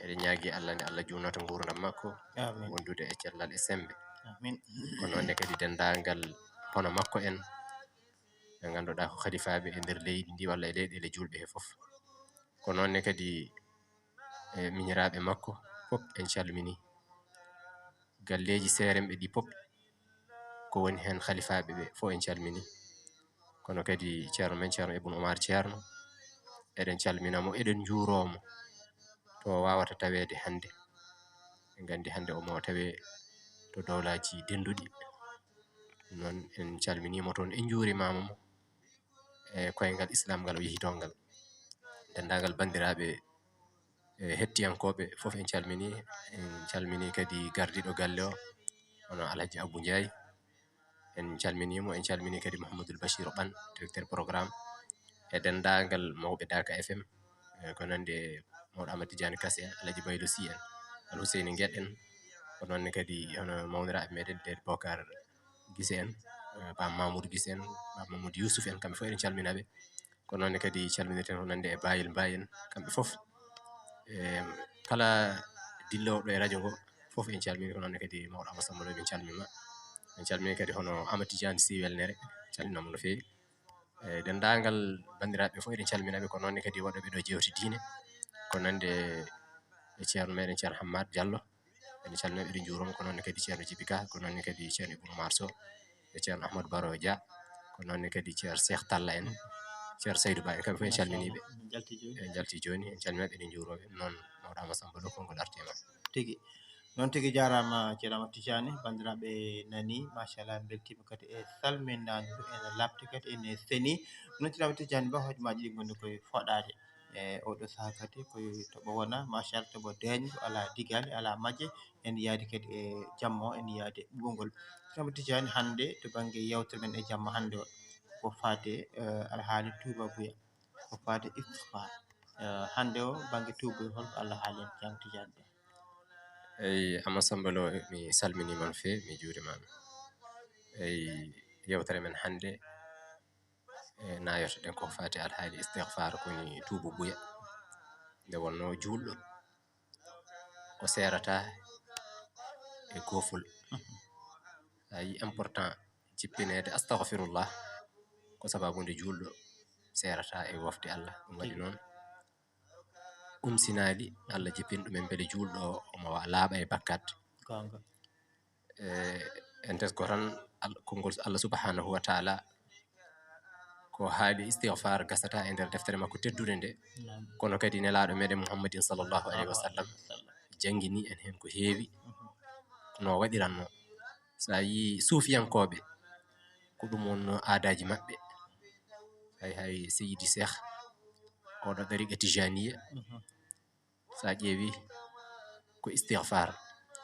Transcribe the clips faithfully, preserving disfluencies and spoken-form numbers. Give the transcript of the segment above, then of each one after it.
Eɗen ñaagi Allah nde Allah juunoto nguurndam makko, amin, wondude e cellal e semmbe. Amin. Ko noon ne kadi denndaangal hono makko en, ɓe ngannduɗaa ko khalifaaɓe e nder leydi ndi walla e leyɗeele juulɓe he fof. Ko noon ne kadi e miñiraaɓe makko fof en calminii. Galleeji seeremɓe ɗi fof, ko woni heen khalifaaɓe ɓe fof en calminii. Kono kadi ceerno men, ceerno Ibn Umar Ceerno, eɗen calmina mo, eɗen njuuroo mo to o waawata taweede hannde. En nganndi hannde omo tawee to dowlaaji dennduɗi. Noon en calminii mo toon, en njuurimaama mo e koyngal Islam ngal o yehi toon ngal. Denndaangal banndiraaɓe e hettiyankooɓe fof en calminii. En calminii kadi gardiiɗo galle o, hono Alhaji Abou Ndiaye. En calminii mo, en calminii kadi Mouhamadoul Bachir Ɓan, directeur programme, e denndaangal mawɓe Daaka F M, e ko nanndi e mawɗo Amadou Tidiane Kassé en, Alhaji Baylo Sy en, Al Huseyni Gueɗe en, ko noon ne kadi hono mawniraaɓe meɗen Deed Bokar Gise en, e Pape Mamoudou Gise en, Pape Mamoudou Youssouf en, kamɓe fof eɗen calmina ɓe. Ko noon ne kadi calminirten ko nanndi e Bayel Mbaye en, kamɓe fof. E kala dilloowo ɗo e radio ngo fof en calmini, ko noon ne kadi mawɗo Amadou Samba Lo, min calmima. En calmini kadi hono Amadou Tidiane Sy Welnere, calminama no feewi. E denndaangal banndiraaɓe fof eɗen calmina ɓe, ko noon ne kadi waɗooɓe ɗo jeewte diine, ko nanndi e ceerno meɗen ceerno Hammad Diallo. Eɗen calmina ɓe, eɗen njuuroo mo, ko noon ne kadi ceerno Djiby Ka, ko noon ne kadi ceerno Ibou Oumar Sow, e ceerno Ahmadou Baro Dia, ko noon ne kadi ceerno Cheikh Talla en, ceerno Saydou Ba en, kamɓe fof en calminii ɓe. Machallah, min njalti jooni. En njalti jooni, en calminii ɓe, eɗen njuuroo ɓe. Noon mawɗo Amadou Samba Lo, konngol arti e ma. Tigi. Noon tigi, jaaraama ceerno Amadou Tidiane, banndiraaɓe nanii, machallah, en mbeltiima kadi e salminaandu, ene laaɓti kadi, ene seni. Noon ceerno Amadou Tidiane Ba, hojomaaji ɗi ngoni koye fooɗaade. E oɗo sahaa kadi koye toɓo wona, machallah, toɓo deeƴngo, alaa digaali, alaa majje, en yaadi kadi e jamma o, en yaadi e ɓuɓol ngol. Samba Tidiane, hannde to bannge yeewtere men e jamma hannde o, ko faade, eh, alhaali tuubabuya, ko faade istighfar. Eh, hannde o bannge tuubabuya, holko Allah haali heen, ceerno Tidiane Ba? Eyi, Amadou Samba Lo, mi salminiima no feewi, mi juuriima. Eyi, yeewtere men hannde, e nayotoɗen ko faati alhaali istighfar, ko woni tuubabuya. Nde wonnoo juulɗo, o seerata e goofol. A yii important jippineede astaghfirullah, ko sababu nde juulɗo seerata e wofde Allah. Ɗum waɗi noon, umsinaali Allah jippin ɗumen mbele juulɗo o omo wa-, laaɓa e bakkat. Goonga. E, en tesko tan Al-, konngol Allah subhanahu wa taala, ko haali istighfar gasata e nder deftere makko teddunde nde. Naam. Kono kadi nelaaɗo meɗen Muhammadin sallallahu alaihi wasallam jangini en heen ko heewi, mhm, no waɗiranno. So a yii suufiyankooɓe, ko ɗum wonno aadaaji maɓɓe. Hay, hay Seydi Cheikh, oɗo ɗariqa tijaniya, mhm, so a ƴeewi ko istighfar.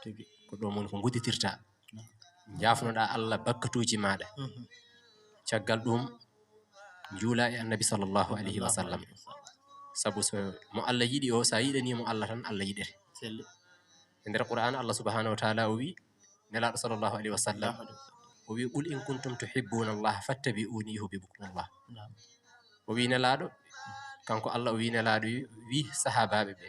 Tigi. Ko ɗum woni ko ngudditirta. Njaafnoɗaa Allah bakkatuuji maaɗa. Mhm. Caggal ɗum, njuula e Annabi sallallahu alayhi wa sallam. Sabu so mo Allah yiɗi o, so a yiɗanii mo Allah tan, Allah yiɗete. Selli. E nder Qur'an, Allah subhanahu wa taala o wi, Nelaaɗo sallallahu alayhi wa sallam, o wi, "Qul in kuntum tuhibbuna Allah fattabi'uni yuhibbukum Allah." Naam. O wi Nelaaɗo, kanko Allah o wi Nelaaɗo, wi, wi sahaabaaɓe ɓe,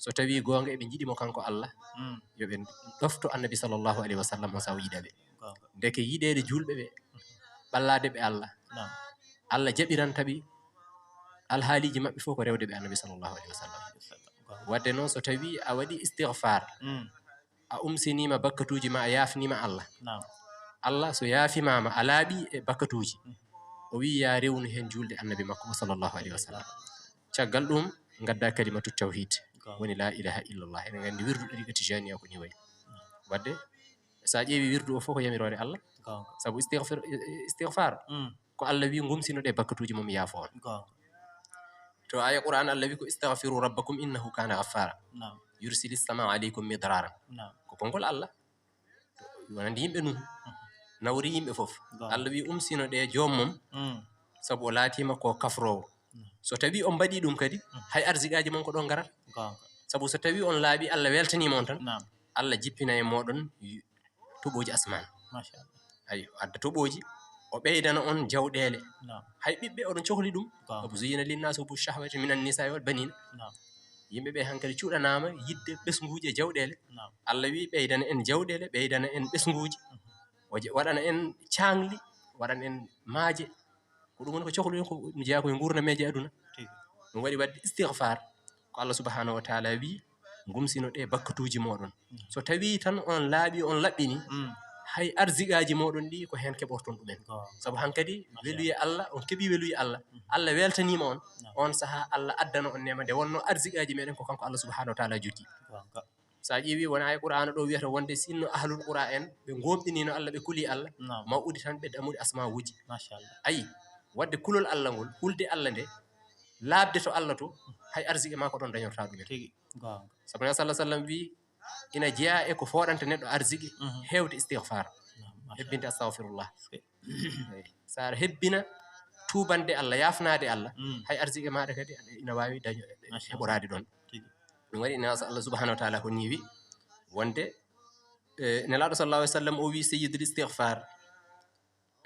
so tawi goonga eɓe njiɗi mo kanko Allah, mm, yo ɓe ɗofto Annabi sallallahu alaihi wa sallam, o sawo yiɗa ɓe. Goonga. Ndeke yiɗeede juulɓe ɓe, ɓallaade ɓe Allah. Naam. Allah jaɓiranta ɓe alhaaliiji maɓɓe fof ko rewde ɓe Annabi sallallahu alaihi wa sallam. Goonga. Wadde noon, so tawi a waɗi istighfar, mm, a umsiniima bakkatuuji ma, a yaafniima Allah. Naam. Allah so yaafimaama, a laaɓi e bakkatuuji, mm, o wi ya rewnu heen juulde Annabi makko o sallallahu alaihi wa sallam. Caggal ɗum, ngadda kalimatu tawhid, goonga, woni la ilaha illallah. Eɗen nganndi wirdu ɗariqa tijaniya ko ni wayi. Wadde, so a ƴeewi wirdu o fof ko yamiroore Allah. Goonga. Sabu istighfar, istighfar, mm, ko Allah wi ngumsinoɗe bakkatuuji mum yaafo on. Goonga. To aya Qur'an Allah wi ko, "Istaghfiru rabbakum innahu kana ghaffara." Naam. "Yursilis samaa alaikum midraran." Naam. Ko konngol Allah. Wonande yimɓe Nuhu. Nawri yimɓe fof. Goonga. Allah wi, "Umsinoɗe joom mum, mm, sabu o laatiima ko kafroowo." Mm. So tawi on mbaɗi ɗum kadi, mm, hay arsiqaaji mon ko ɗon ngarata. Goonga. Sabu so tawi on laaɓi, Allah weltaniima on tan, naam, Allah jippina e mooɗon toɓooji asmaan. Machallah. Ayi, o adda toɓooji, o ɓeydana on jawɗeele. Naam. Hay ɓiɓɓe oɗon cohli ɗum. Goonga. "Sabu zuyyina linnasi hubbu shahwati minan nisa'i wal banina." Naam. Yimɓe ɓe hankadi cuɗanaama yiɗde ɓesnguuji e jawɗeele. Naam. Allah wi ɓeydana en jawɗeele, ɓeydana en ɓesnguuji. Mhm. O je-, waɗana en caangli, waɗana en maaje. Ko ɗum woni ko cohluɗen ko jeyaa ko e nguurnameeje aduna. Tigi. Ɗum waɗi waɗde istigfaar. Ko Allah subhanahu wa taala wi, ngumsino ɗe bakkatuuji mooɗon. Mhm. So tawii tan on laaɓi, on laɓɓini, mm, hay arziqaaji mooɗon ɗi ko heen keɓorton ɗumen. Goonga. Sabu hankadi, machallah, weluye Allah, on keɓii weluye Allah. Mhm. Allah weltaniima on. Naam. On sahaa Allah addana on neema nde wonnoo arziqaaji meɗen ko kanko Allah subhanahu wa taala jogii. Goonga. So a ƴeewi, wona e Qur'aana ɗo wiyata wonde sinno ahlul Qur'an en, ɓe gomɗinino Allah, ɓe kuli Allah, naam, ma udditan ɓe dammuɗe asmawuuji. Machallah. Ayi, waɗde kulol Allah ngol, hulde Allah nde, laaɓde to Allah to, hay arziqi ma ko ɗon dañorta ɗum en. Tigi, goonga. Sabu Nabi sallallahu alaihi wasallam wi, ina jeyaa e ko fooɗanta neɗɗo arziqi, mhm, heewde istigfaar, naam, machallah, hebbinde astagfirullah. Tigi. Eyi. So aɗa hebbina tuubande Allah, yaafnaade Allah, mm, hay arziqi maaɗa kadi ina waawi daño-, machallah, heɓoraade ɗoon. Tigi. Ɗum waɗi ina Allah subhanahu wa taala ko nii wi wonde, e, Nelaaɗo sallallahu alaihi wasallam o wi sayyidul istigfaar.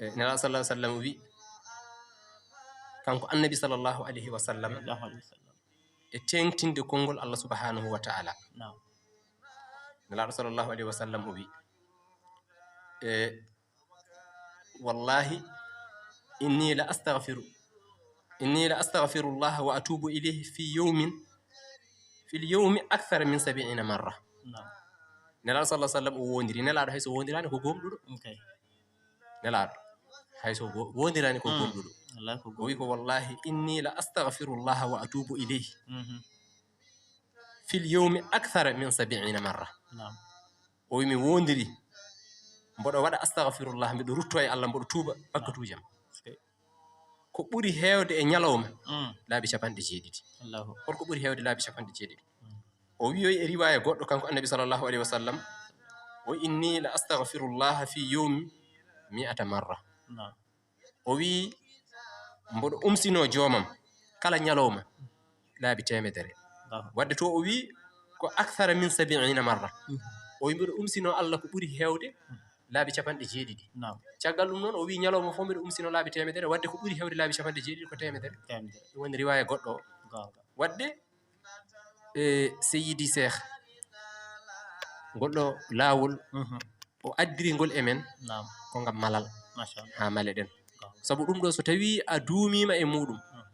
E, Nelaaɗo sallallahu alaihi wasallam o wi, kanko Annabi sallallahu alaihi wasallam, sallallahu alaihi wasallam, e teeŋtinde konngol Allah subhanahu wa taala. Naam. Nelaaɗo sallallahu alaihi wasallam o wi, e, wallahi, inni la astaghfiru, inni la astaghfirullaha wa atubu ilayhi fi yawmin, fil yawmi akthara min sab'ina marra. Naam. Nelaaɗo sallallahu alaihi wasallam o wondiri. Nelaaɗo hay so wondiraani ko gomɗuɗo. Ok. Nelaaɗo hay so wo-, wondiraani ko, mm, gomɗuɗo. Wallahi ko gomɗuɗo. O wi ko, "Wallahi, inni la astaghfirullaha wa atubu ilayhi." Mhm. Fil yawmi akthara min sab'ina marra. Naam. O wi, "Mi wondiri, mboɗo waɗa astaghfirullah, mbiɗo rutto e Allah, mboɗo tuuba bakkatuuji am." Ok. Ko ɓuri heewde e ñalawma, mm, laabi capanɗe jeeɗiɗi. Allahu. Holko ɓuri heewde laabi capanɗe jeeɗiɗi? Mm. O wiyoyi e riwaaya goɗɗo, kanko Annabi sallallahu alaihi wasallam, o, "Inni la astaghfirullaha fi yawmi mi'ata marra." Naam. O wi, "Mboɗo umsino joomam kala ñalawma laabi teemedere." Allahu. Wadde to o wi ko akthara min sab'ina marra. Mhm. O wi, "Mboɗo umsino Allah ko ɓuri heewde laabi capanɗe jeeɗiɗi." Naam. Caggal ɗum noon, o wi, "Ñalawma fof mbiɗo umsino laabi teemedere, wadde ko ɓuri heewde laabi capanɗe jeeɗiɗi ko teemedere." Teemedere. Ɗum woni riwaaya goɗɗo o. Goonga. Wadde, e, Seyidi Seex, ngol ɗo laawol, mhm, o addiri ngol e men, naam, ko ngam malal, machallah, haa maleɗen. Goonga. Sabu ɗum ɗo, so tawii a duumiima e muuɗum, mhm,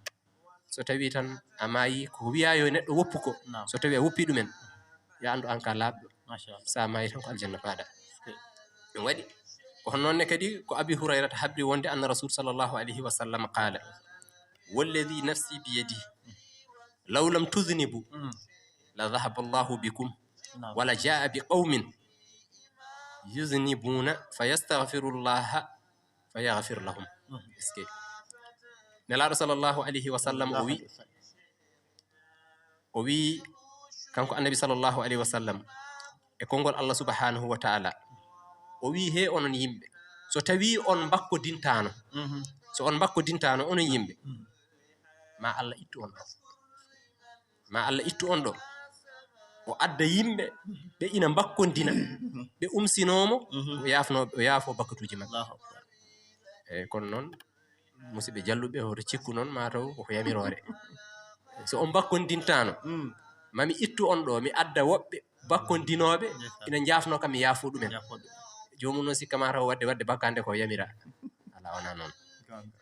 so tawii tan a maayi, ko wiyaa yo neɗɗo woppu ko, naam, so tawii a woppii ɗum en, yo a anndu aan ka laaɓɗo. Machallah. So a maayi tan ko aljanna paaɗa. Ok. Ɗum waɗi ko hono noon ne kadi ko Abi Hurayrata habri wonde anna Rasul sallallahu alayhi wa sallam qaala, "Walladhi nafsi biyadihi, law lam tudhnibu, mm, la dhahaba Allahu bikum, naam, wa la jaa bi qawmin yudhnibuna fa yastaghfirullaha fa yaghfir lahum." Mhm. Est-ce que Nelaaɗo sallallahu alayhi wa sallam o wi, o wi, kanko Annabi sallallahu alayhi wa sallam, e konngol Allah subhanahu wa ta'ala, o wi, "He onon yimɓe, so tawii on mbakkodintaano, mhm, so on mbakkodintaano, onon yimɓe, mhm, ma Allah ittu on ɗo." Ma Allah ittu on ɗo. O adda yimɓe ɓe ina mbakkondina, ɓe umsinoomo, mhm, o yaafno, o yaafo bakkatuuji maɓɓe. Allahu akbar. Eyi, kono noon, musidɓe jalluɓe, hoto cikku noon, ma taw ko yamiroore. So on mbakkondintaano, mm, mami ittu on ɗo, mi adda woɓɓe bakkondinooɓe, ndeysaan, ina njaafno kam, mi yaafo ɗumen. Yaafo ɗum. Joomum noon sikka ma taw wadde, wadde bakkande ko yamira. Alaa, wonaa noon. Goonga.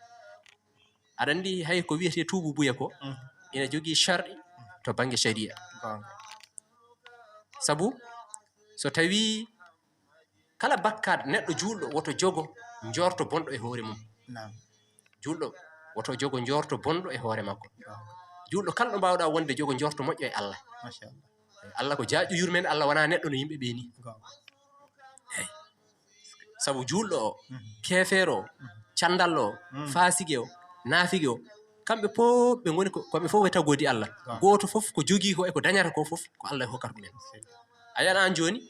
Aɗa anndi hay ko wiyetee tuubu buya ko, mm, ina jogii sharɗi to bannge sharia. Goonga. Sabu so tawii kala bakkaat neɗɗo juulɗo woto jogo njoorto bonɗo e hoore mum. Naam. Juulɗo woto jogo njoorto bonɗo e hoore makko. Goonga. Juulɗo kala ɗo mbaawɗaa wonde jogo njoorto moƴƴo e Allah. Machallah. Allah ko jaajɗo yurmeende, Allah wonaa neɗɗo no yimɓe ɓe ni. Goonga. Eey. Sabu juulɗo o, mhm, keefeero o, mhm, candallo o, mhm, faasige o, naafige o, kamɓe fof ɓe ngoni ko, kamɓe fof ko e tagoodi Allah. Goonga. Gooto fof ko jogii ko e ko dañata ko fof ko Allah hokkata ɗum en. Sey. A yiyan aan jooni,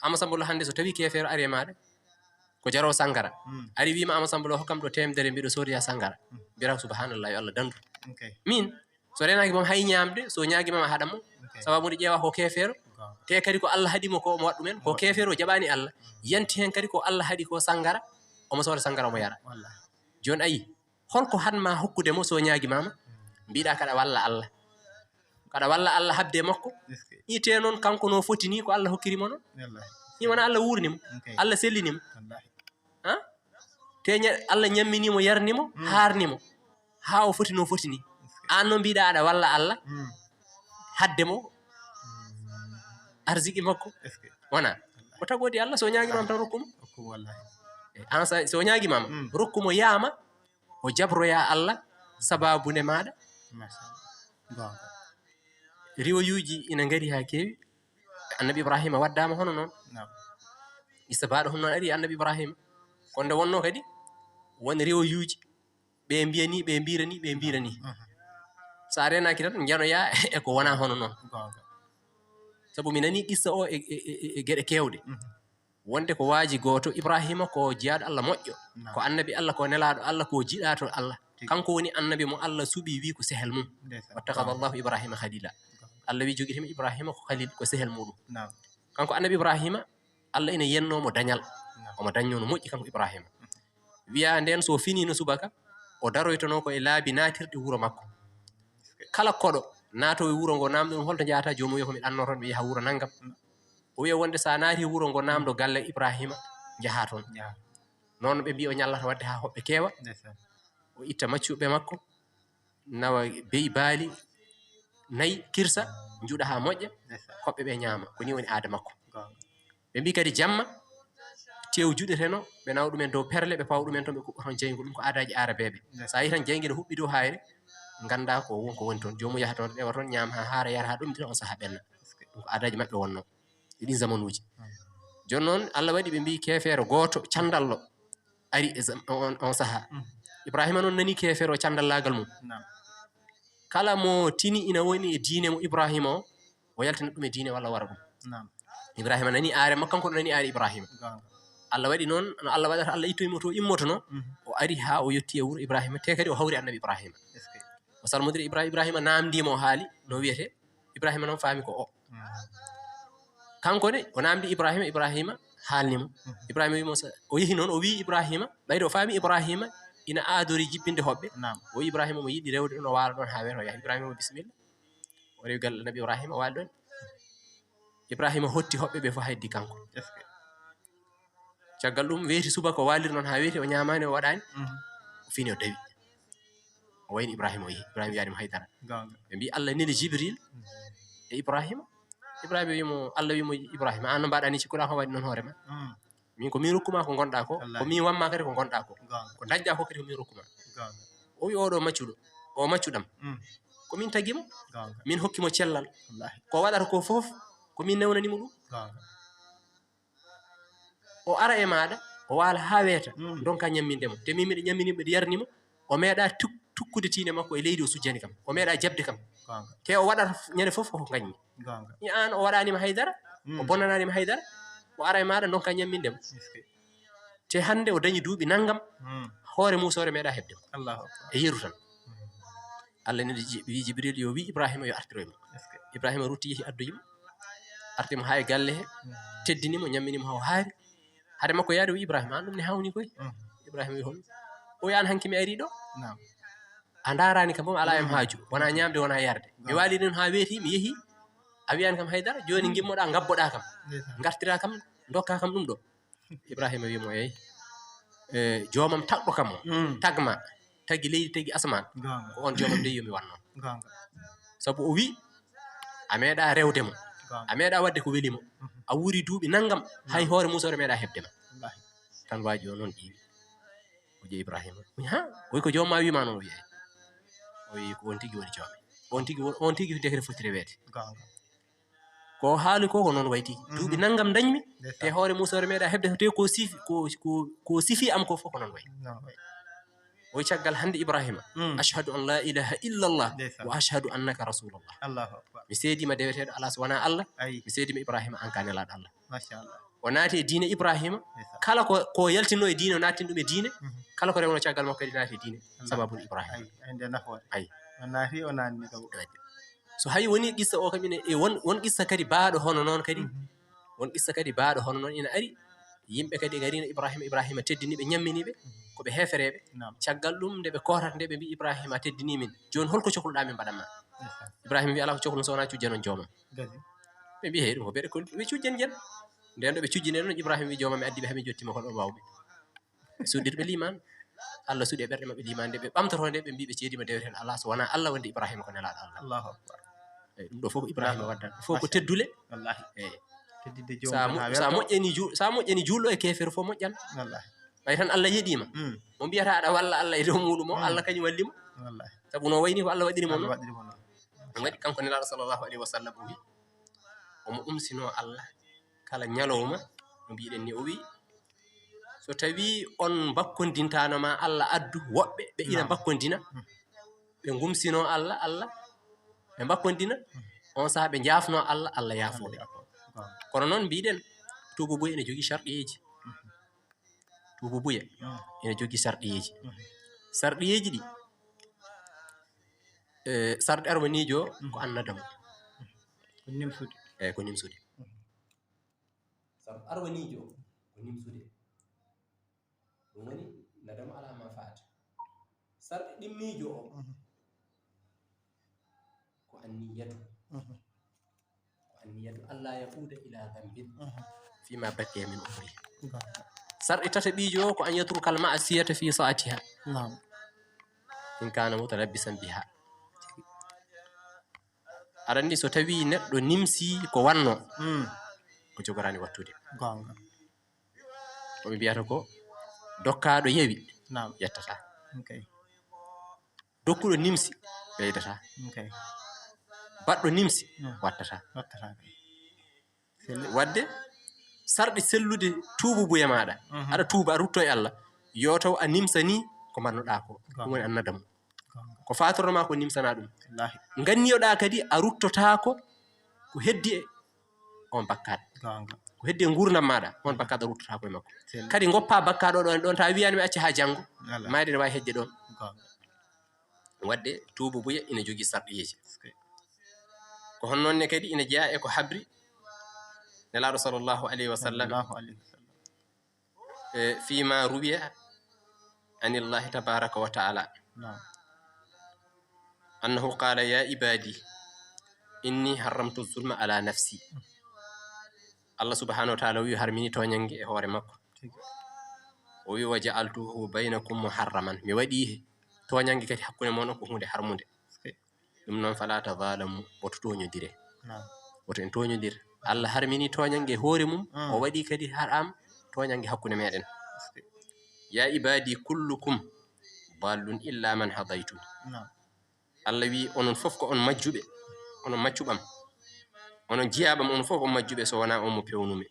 Ama Samba Lo hannde so tawii keefeero ari e maaɗa, ko jaroowo sanngara. Mm. Ari wiima, "Ama Samba Lo, hokkam ɗo teemedere, mbiɗo soodoya sanngara." Mm. Mbiyata, "Subhanallah, yo Allah dandu." Ok. Miin, so reenaaki mom hay ñaamde, so ñaagi mama haɗa mo. Ok. Sababu nde ƴeewa ko keefeero. Goonga. Te kadi ko Allah haɗi mo ko omo waɗa ɗum en. Ko, goonga, keefeero o jaɓaani Allah. Mm. Yanti heen kadi ko Allah haɗi ko sanngara, omo sooda sanngara omo yara. Wallahi. Jooni ayi, holko haɗ ma hokkude mo so ñaagi mama? Mm. Mbiɗa kaɗa walla Allah. Kaɗa walla Allah habde e makko. Ete noon kanko no foti ni ko Allah hokkiri mo noon. Ni wona Allah wuurni mo. Allah sellini mo. Ha? Te ña- Allah ñammini mo, yarni mo, haarni mo. Haa o foti no foti ni. Aan noon mbiɗa aɗa walla Allah hadde mo arziki makko. Wona ko tagodi Allah so ñaagima am tan rokkumo. An sa so ñaagima am rokkumo yaama o jabroya Allah sababu nde maɗa. Riwoyuji ina ngari ha kewi. Annabi Ibrahima waddama hono noon. Isa baɗo hono noon ari annabi Ibrahima. Kono nde wonno kadi won riwoyuji ɓe mbiyani ɓe mbirani ɓe mbirani. Sa renaki tan janoya e ko wona hono noon. Sabu mi nani qissa o e geɗe kewɗe. Wonde ko waaji gooto ibrahima ko jiyaaɗo allah moƴƴo. Ko annabi allah ko nelaaɗo allah ko jiɗaato allah. Kanko woni annabi mo allah suɓi wi ko sehel mum. Wattakhadha allahu ibrahima khalila. Allah wi jogitima ibrahima ko khalil ko sehel muɗum. Kanko annabi ibrahima allah ina yenno mo dañal. Omo dañno no moƴƴi kanko ibrahima. Wiya nden so finino subaka o daroytono ko e laabi natirɗi wuro makko. Kala koɗo naato e wuro ngo namɗo ɗum holto jahata jomum wiya komi ɗannoto mi yaha wuro nanngam. O wiya wonde sa naati wuro ngo namɗo galle ibrahima jaha toon. Noon ɓe mbi o ñallata wadde ha hoɓɓe keewa. O itta maccuɓe makko nawa beyi baali nayi kirsa juɗa ha moƴƴa. Hoɓɓe ɓe ñaama ko ni woni aada makko. Ɓe mbi kadi jamma tew juɗeteno ɓe nawa ɗumen dow perle ɓe pawa ɗumen toon ɓe kuɓɓa toon jeygo ɗum ko aadaji arabeɓe. Sa yi tan jeyge ne huɓɓi dow hayre ganda ko won ko woni toon jomum yaha toon rewa toon ñaama ha haara yara ha ɗumɗita on saaha ɓenna. Ɗum ko aadaji maɓɓe wonno e ɗin zamanuji. Joni noon allah waɗi ɓe mbi keefeero gooto candallo ari e on saaha. Ibrahima noon nani keefeero candallagal mum. Kala mo tini ina woni e diine mo ibrahima o o yaltina ɗum e diine walla wara ɗum. Ibrahima nani aare makko kanko nani aare ibrahima. Allah waɗi noon no allah waɗata allah ittoyimo to immotono. O ari ha o yetti e wuro ibrahima te kadi o hawri annabi ibrahima. O salmodiri ibrahima ibrahima namdima o haali no wiyete ibrahima noon faami ko o. Kanko ne o namdi ibrahima ibrahima haalnimo. Ibrahima wimo o yehi noon o wi ibrahima ɓayde o faami ibrahima ina adori jippinde hoɓɓe. O wi ibrahima omo yiɗi rewde ɗum o waala ɗon ha weto yaha ibrahima o bisimilla. O rewi galle annabi ibrahima o waali ɗon. Ibrahima hotti hoɓɓe ɓe fof heddi kanko. Caggal ɗum weeti subaka o waaliri noon ha weeti o ñamani o waɗani. O fini o dawi. O wayni ibrahima o yehi ibrahima wiyanimo haydara. Ɓe mbi allah neli jibril e ibrahima. Ibrahima wimo allah wimo ibrahima an no mbaɗani cikkuɗa ko waɗi noon hoore ma. Min ko min rokkuma ko gonɗa ko ko min wamma kadi ko gonɗa ko. Ko dañɗa ko kadi ko min rokkuma. O wi oɗo maccuɗo o maccuɗam ko min tagimo. Min hokkimo cellal ko waɗata ko fof ko min newnanimo ɗum. O ara e maɗa o waala ha weeta donka ñamminde mo te min miɗa ñammini mbiɗa yarnimo. O meeɗa tukkude tiinde makko e leydi o sujjani kam o meeɗa jaɓde kam. Te o waɗata ñande fof koko gañmi. Ni an o waɗanima haydara o bonananima haydara. O ara e maɗa donka ñamminde mo. Te hannde o dañi duuɓi nanngam hoore muusore meeɗa heɓde mo. E yeru tan allah ne wi jibril yo wi ibrahima yo artiroymo. Ibrahima rutti yehi addoyimo artimo ha e galle he teddinimo ñamminimo haw haari. Hade makko yaade o wi ibrahima an ɗum ne hawni koy. Ibrahima wi hol o wi an hanki mi ari ɗo. A ndarani kam boom ala em haaju wona ñamde wona yarde mi wali ɗum ha weeti mi yeehi. A wiyani kam haydara joni gimmoɗa gabboɗa kam gartira kam dokka kam ɗum ɗo. Ibrahima wimo eyi e joomam tagɗo kam o tagma tagi leydi tagi asaman. Ko on joomam nde yomi wanno sabu o wi a meeɗa rewde mo a meeɗa wadde ko weli mo a wuuri duuɓi nanngam hay hoore muusore meeɗa heɓde ma. Tan waaji o noon ƴiiwi o jeyi ibrahima ha oy ko joomma wima noon o wiyay o wi ko on tigi woni joome on tigi on tigi dekete foti reweede. Ko haali ko ko noon wayti duuɓi nanngam dañmi te hoore muusore meeɗa heɓde te ko sifi ko ko sifi am ko fof ko noon wayi. O wi caggal hannde ibrahima ashhadu an la ilaha illa allah wa ashhadu annaka rasulullah. Mi seedima deweteeɗo ala so wona allah. Mi seedima ibrahima an ka nelaɗo allah. O naati e diine ibrahima kala ko ko yaltinno e diine o naattin ɗum e diine kala ko rewno caggal makko kadi naati e diine. Sababu ibrahima. Ayi. So hayi woni qissa o kam ina e won won qissa kadi baaɗo hono noon kadi won qissa kadi baaɗo hono noon ina ari. Yimɓe kadi garino ibrahima ibrahima teddiniɓe ñamminiɓe ko ɓe heefereɓe. Caggal ɗum nde ɓe kootata nde ɓe mbi ibrahima a teddini min joni holko cohluɗa min mbaɗanma. Ibrahima wi alaa ko cokno so wonaa cujjanon joomam. Ɓe mbi hey ɗum ko ɓeɗe ko ɓe cujjen jen. Nden ɗo ɓe cujjine ɗon Ibrahima wi joomam mi addi ɓe hami jottima kono on wawɓe. Ɓe suuɗir ɓe liman. Allah suuɗi e ɓerɗe maɓɓe liman nde ɓe ɓamtoto nde ɓe mbi ɓe ceedima dewte en alaa so wonaa Allah wonde Ibrahima ko nelaaɗo Allah. Allahu akbar. Eyyi ɗum ɗo fof ko Ibrahima waddata ɗum fof ko teddule. Wallahi. Eyyi teddidde sa joomum mo- ha sa welto. Moƴƴani ju sa moƴƴani juulɗo e keefeero fof moƴƴan. Wallahi. Ɓay tan Allah yeɗima. Mm. Mo mbiyata aɗa walla Allah e dow muɗum o Allah kañum walli mo. Wallahi. Sabu no wayni ko Allah waɗiri mo. Allah noon Waɗiri mo noon. Ɗum waɗi kanko nelaaɗo sallallahu alayhi wa sallam o wi omo umsino Allah kala ñalawma no mbiɗen ni o wi so tawi on mbakkondintano ma Allah addu woɓɓe ɓe ina mbakkondina ɓe gumsino Allah Allah ɓe mbakkondina on saha ɓe jafno Allah Allah yaafoɓe. Kono noon mbiɗen tuubu buy ene jogii sarɗiyeeji. Tuubu buye ene jogii sarɗiyeeji. Sarɗiyeeji ɗi e sarɗi arwaniijo ko annadamo. Ko nimsude. Eyyi ko nimsude. Sarɗi arwaniijo ko nimsude. Ɗum woni nadamo alaa ma faat. Sarɗi ɗimmiijo o ko anniyatu. Ko anniyatu alla yaquuda ila dambin fima baqiya min umri. Sarɗi tataɓiijo o ko an yatruka al ma'siyata fi saatiha. Naam. In kana mutalabbisan biha. Aɗa anndi so tawi neɗɗo nimsi ko wanno o jogoraani wattude. Gonga. Ko ɓe mbiyata ko dokkaaɗo yewi yettata. Dokkuɗo nimsi ɓeydata. Baɗɗo nimsi wattata. Wadde sarɗi sellude tuubu buye maɗa aɗa tuuba a rutto e Allah yo taw a nimsani ko mbannoɗa ko ɗum woni annadamu. Ko fatoroma ko nimsana ɗum. Ganniyoɗa kadi a ruttotako ko heddi e on bakkat. Ko heddi e gurdam maɗa on bakkat a ruttotako e makko. Kadi goppa bakkaɗo ɗon ɗon ta wiyani mi acca ha janngo. Mayde ne wawi hedde ɗon. Wadde tuubu buye ina jogii sarɗiyeeji. Ko hon noon ne kadi ina jeyaa e ko habri nelaaɗo sallallahu alayhi wa sallam. E fima ruwiya anillahi tabaraka wa taala annahu qala ya ibadi inni harramtu zulma ala nafsi. Allah subhanahu wa taala wi harmini toñange e hoore makko. O wi wa ja'altuhu baynakum muharraman mi waɗi toñange kadi hakkunde mon ko hunde harmunde. Ɗum noon fala tazalamu woto toñodire. Woto en toñodir. Allah harmini toñange e hoore mum o waɗi kadi haram toñange hakkunde meɗen. Ya ibadi kullukum dallun illa man hadaytu. Allah wi onon fof ko on majjuɓe. Onon maccuɓam onon jiyaɓam onon fof on majjuɓe so wona on mo pewnumi.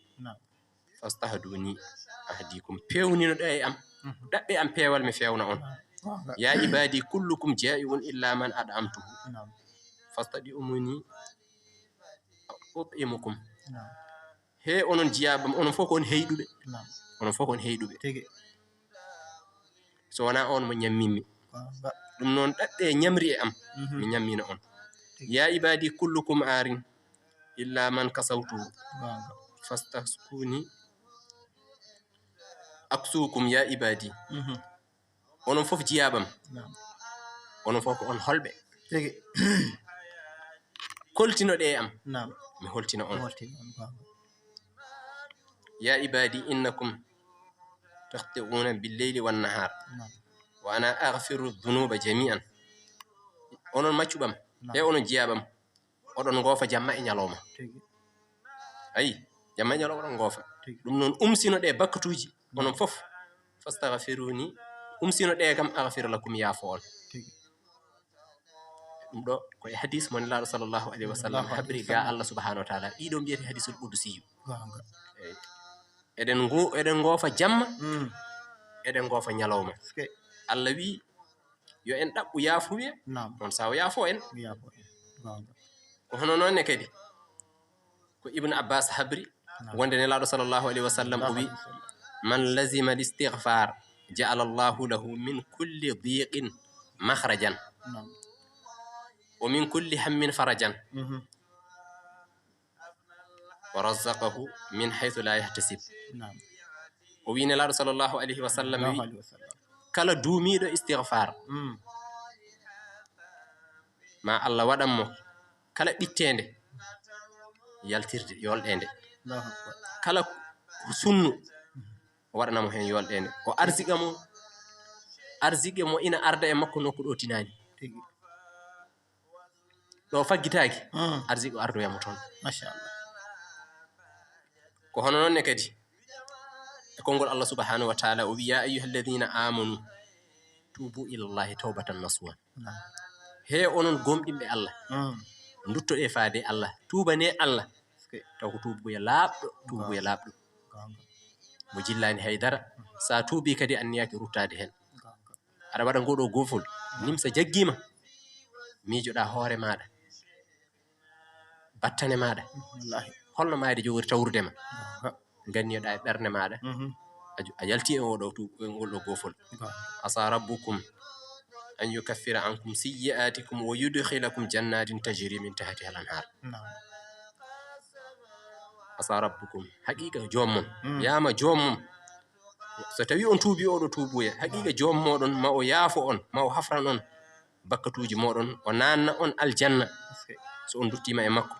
Fastahduni ahdikum pewninoɗa e am ɗaɓɓe am peewal mi fewna on. Ya ibadi kullukum ja'iun illa man ad'amtuhu. Fastadi'umuni ut'imukum. He onon jiyaɓam onon fof ko on heyɗuɓe. Onon fof ko on heyɗuɓe. So wona on mo ñammimmi. Ɗum noon ɗaɓɓe ñamri e am mi ñammina on. Ya ibadi kullukum arin illa man kasawtu fastaskuni aksukum ya ibadi. Onon fof jiyaɓam onon fof ko on holɓe. Koltinoɗe e am mi holtina on. Ya ibadi innakum takhti'una billeyli wannahar wa ana aghfiru dhunuba jami'an. Onon maccuɓam e onon jiyaɓam oɗon goofa jamma e ñalawma. Ayi jamma e ñalawma oɗon goofa. Ɗum noon umsino ɗe bakkatuuji onon fof fastahfiruni umsino ɗe kam aghfir lakum yaafo on. Ɗum ɗo ko e hadis mo nelaaɗo sallallahu alayhi wa sallam habri ga Allah subhanahu wa taala ɗiɗo mbiyete hadisul qudusiyu. Eɗen ngo eɗen ngoofa jamma eɗen ngoofa ñalawma. Allah wi yo en ɗaɓɓu yaafuye on sawo yaafo en. Ko hono noon ne kadi ko ibnu abbas habri wonde nelaaɗo sallallahu alayhi wa sallam o wi man lazima al istigfar jaala allahu lahu min kulli diqin makhrajan wa min kulli hammin farajan wa razaqahu min haythu la yahtasib. O wi nelaaɗo sallallahu alayhi wa sallam wi kala duumiiɗo istigfar Ma Allah waɗan mo kala ɓitteende yaltirde, yolɗeende. Allahu akbar. Kala sunnu, o waɗana mo heen yolɗeende. O arsiqa mo, arsiqa mo ina arda e makko nokku ɗo tinaani. Tigi. Ɗo faggitaaki, mm, arsiqa o ardoya mo toon. Machallah. Ko hono noon ne kadi, e konngol Allah subhanahu wa taala, o wi, "Ya ayyuha alladhina amanu tubu ila Allahi tawbatan nasuha." Naam. He onon gomɗinɓe Allah, mm, nduttoɗe faade Allah, tuubane Allah. Taw ko tuubuya laaɓɗo, tuubuya laaɓɗo. Goonga. Mo jillaani hay dara. Sa tuubi kadi anniyaaki ruttaade heen. Goonga. Aɗa waɗa ngoɗo goofol, nimsa jaggiima, miijoɗa hoore maaɗa, battane maaɗa. Wallaahi. Holno maayde jogori tawrude ma? Goonga. Nganniyoɗa e ɓernde maaɗa. Mhm. A ju-, a yalti e oɗo tu-, e ngol ɗo goofol. Goonga. Asa rabbukum an yukaffira ankum sayyi'atikum wa yudkhilakum jannatin tajri min tahtiha al-anhar. Naam. Asa rabbukum, haqiqa joom mon. Mm. Yama joom mon. So tawi on tuubi oɗo tuubuya, haqiqa joom moɗon ma o yaafo on, ma o hafran on bakkatuuji moɗon, o nanna on aljanna. So on duttima e makko,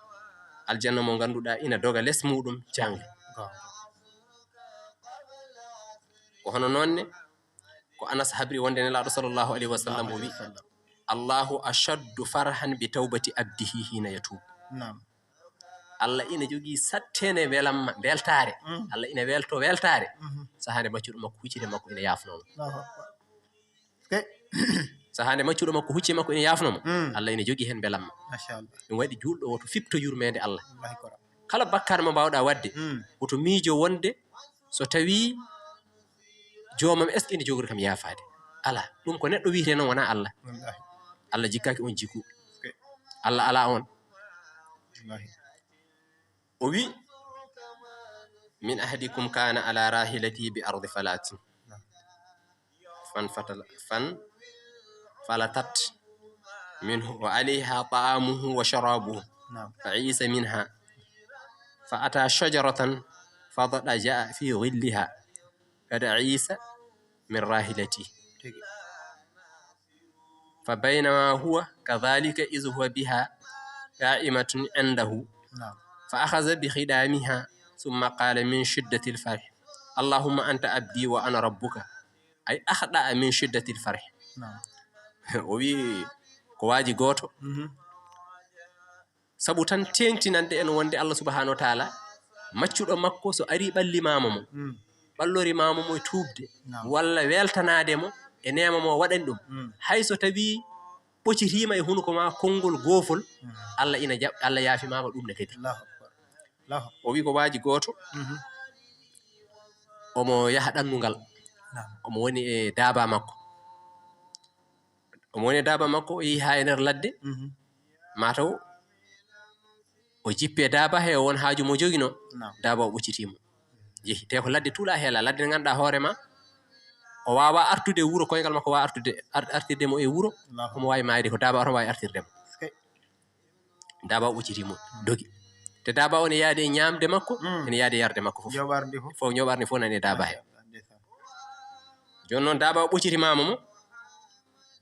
aljanna mo ngannduɗaa ina doga les muɗum jaŋle. Goonga. Ko hono noon ne, ko Anas habri wonde Nelaaɗo sallallahu alayhi wa sallam o wi, "Allahu ashaddu farhan bi tawbati abdihi hina yatub." Naam. Allah ina jogii sattene welamma, weltaare. Mm. Allah ina welto weltaare. Mhm. Sahaa nde maccuɗo makko, huccite makko ina yaafnoo mo. Allahu akbar. Ke- Sahaa nde maccuɗo makko, hucce makko ina yaafnoo mo. Mm. Allah ina jogii heen mbelamma. Machallah. Ɗum waɗi juulɗo woto fifto yurmeende Allah. Wallahi ko ra. Kala bakkaar mo mbaawɗa waɗde, mm, woto miijo wonde so tawii joomam, est-ce que ina jogori kam yaafaade? Alaa. Ɗum ko neɗɗo wiyetee noon, wonaa Allah. Wallahi. Allah jikkaaki on jikku. Ke- Allah alaa on. Wallahi. O wi, "Min ahadikum kana ala rahilatihi bi ardi falatin." Fan fatal-, fan falatat minhu wa alayha ta'amuhu wa sharabuhu. Naam. Fa isa minha. Fa ata shajaratan fa dada ja'a fi dhilliha. Kada isa min rahilati. Tigi. Fa baynama huwa kadhalika iz huwa biha qa'imatun indahu. Naam. Fa akhadha bi khidamiha thumma qala min shiddatil farh, "Allahumma anta abdi wa ana rabbuka." Ay akhda'a min shiddatil farh. Naam. O wi ko waaji gooto. Mhm. Sabu tan teeŋtinande en wonde Allah subhanahu wa taala, maccuɗo makko so ari ɓalli maama mo, mm, ɓallori maama mo e tuubde, naam, walla weltanaade mo e neema mo waɗani ɗum. Mm. Hay so tawi ɓocitiima e hunuko ma konngol goofol, mm, Allah ina jaɓ-, Allah yaafimaama ɗum ne kadi. Allahu akbar. Allahu akbar. O wi ko waaji gooto, mhm, omo yaha ɗannungal. Naam. Omo woni e daaba makko. Omo woni e daaba makko, o yehi haa e nder ladde. Mhm. Mataw o jippi e daaba he, o won haaju mo joginoo. Naam. Daaba o ɓoccitii mo. Yehi. Te ko ladde tuula heela, ladde nde ngannduɗaa hoore ma, o waawaa artude e wuro, koyngal makko waawaa artude, ar-, artirde mo e wuro. Allahu. Omo waawi maayde, ko daaba o tan waawi artirde mo. Daaba o ɓoccitii mo, dogi. Te daaba o ne yaade e ñaamde makko, mm, ene yaade yarde makko fof. Njooɓaardi fof. Fof, njooɓaardi fof nani e daaba he. Ndeysaan. Jooni noon daaba o ɓocciti maama mo,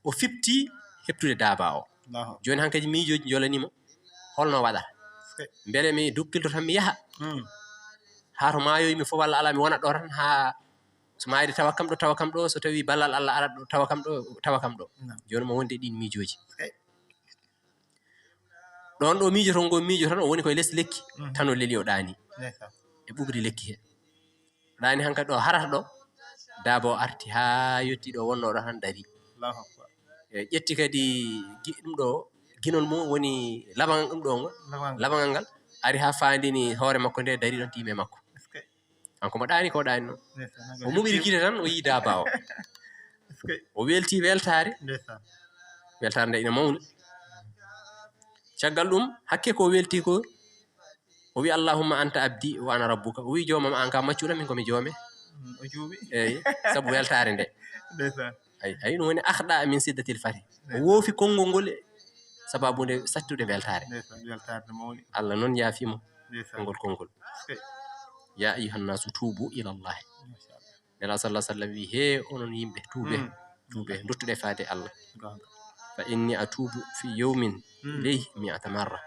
o fifti heɓtude daaba o. Allahu. Jooni hankadi miijooji njolanii mo, holno waɗata? Mbele mi dukkilto tan mi yaha? Mm. Haa to maayoymi fof walla alaa mi wona ɗo tan haa so maayde tawa kam ɗo, tawa kam ɗo, so tawi ballal Allah arat ɗo, tawa kam ɗo, tawa kam ɗo. Naam. Jooni mo wonde ɗiin miijooji. Ɗoon ɗo miijoto ngo miijo tan, o woni koye les lekki, mhm, tan o leli o ɗaani. Ndeysaan. E ɓuɓri lekki he. Ɗaani hankadi ɗo harata ɗo, daaba o arti haa yotti ɗo wonno ɗo tan dari. Allahu akbar. E ƴetti kadi gi-, ɗum ɗo, ginol mum woni labaŋal ɗum ɗo ngo. Labaŋal. Labaŋal ngal ari haa faandini hoore makko nde dari ɗon tiimi e makko. Est-ce que? Kanko mo ɗaani ko ɗaani noon. Ndeysaan. O muɓiri gite tan, o yii daaba o. Est-ce que? O welti weltaare. Ndeysaan. Weltaare nde ina mawni. Caggal ɗum, hakke ko welti ko, o wi, "Allahumma anta abdi wa ana rabbuka." O wi, "Joomam, aan ka maccuɗo, min ko mi joome." Mm, o juuɓi. Eeyi, sabu weltaare nde. Ndeysaan. Ay, ay, ɗum woni akhda min siddatil fari. O woofi konngol ngol e sababu nde sattude weltaare. Ndeysaan, weltaare nde mawni. Allah noon yaafi mo. Ndeysaan. Konngol, konngol. Est-ce que? Ya ayyuhan nasu tubu ila Allah. Machallah. Nela sallallahu alaihi wasallam wi, "He onon yimɓe, tuube, mm, tuube, nduttuɗe faade Allah." Goonga. Inni atubu fi yawmin ilayhi mi'ata marra.